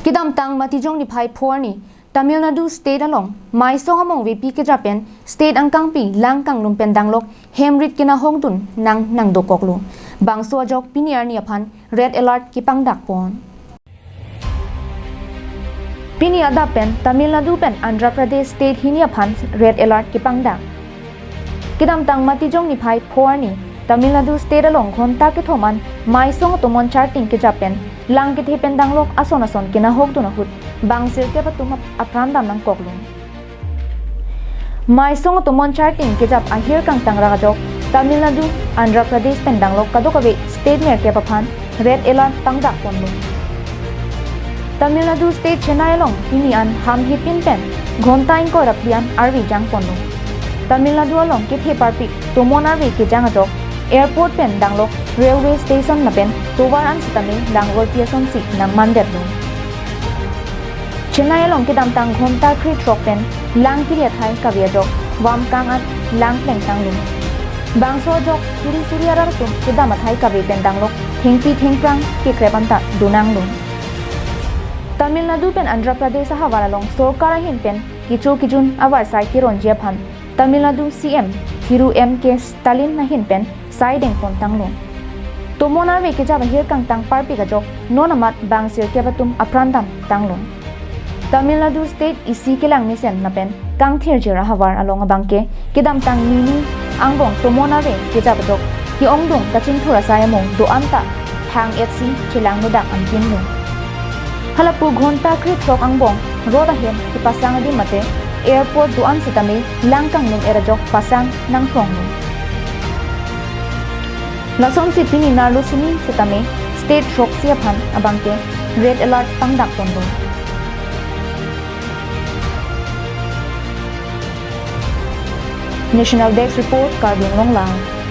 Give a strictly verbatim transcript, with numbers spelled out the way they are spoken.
Kedamtang Matijong niphai pho arni Tamil Nadu state along Maisong among vepi kejap pen state angkangpi lang kanglum pen danglok hemrit kenahokdun nang nangdokoklo. Bangso ajok pini arni aphan red alert kepangdak pon. Pini adap pen Tamil Nadu pen Andhra Pradesh state hini aphan red alert kepangdak. Kedamtang Matijong niphai pho arni Tamil Nadu state along ghonta kethom an Maisong atomon charting kejap pen lang kethe pen danglok ason ason kenahokdun ahut bang sirkep atum ap-, apran dam nangkoklo. Maisong atomon charting kejap ahir kangtang rak ajok Tamil Nadu, Andhra Pradesh pen danglok kadokave state nerkep aphan red alert pangdak ponlo. Tamil Nadu state Chennai along pini an hamhipin pen ghonta ingkoi ra phli an arve jang ponlo. Tamil Nadu along kethe parpik tomon arve kejang ajok airport pen danglok railway station lapen tovar an sitame langvorpi asonsi nangmandetlo. Chennai along kedamtang ghonta krethrok pen lang kiri athai kave ajok vamkang at lang plengtanglo. Bangso ajok suri suri arat atum kedam athai kave pen danglok thengpi thengphrang kekrep anta donanglo. Tamil Nadu pen Andhra Pradesh ahavar along sorkar ahin pen kecho kejun avarsai keronji aphan Tamil Nadu C M Thiru M K Stalin ahin pen sai dengpontanglo. Tomon arve kejap ahir kangtang parpik ajok non amat bang sirkep atum apran damtanglo. Tamil Nadu state isi kelang mesen lapen kangthirjir ahavar along abangke kedamtang nini angbong tomon arve kejap ajok ke-ongdung kachingthur asai among do-an ta thang-etsi chelang medak anpinlo. Halapu ghonta krethrok angbong rot ahem kepasang adim mate airport do-an sitame lang kanglum-et ajok pasang nangpronglo. Lasonsi pini Narlosoni sitame state throksi aphan abangke red alert pangdak ponlo. National Desk Report, Karbi Anglong Live.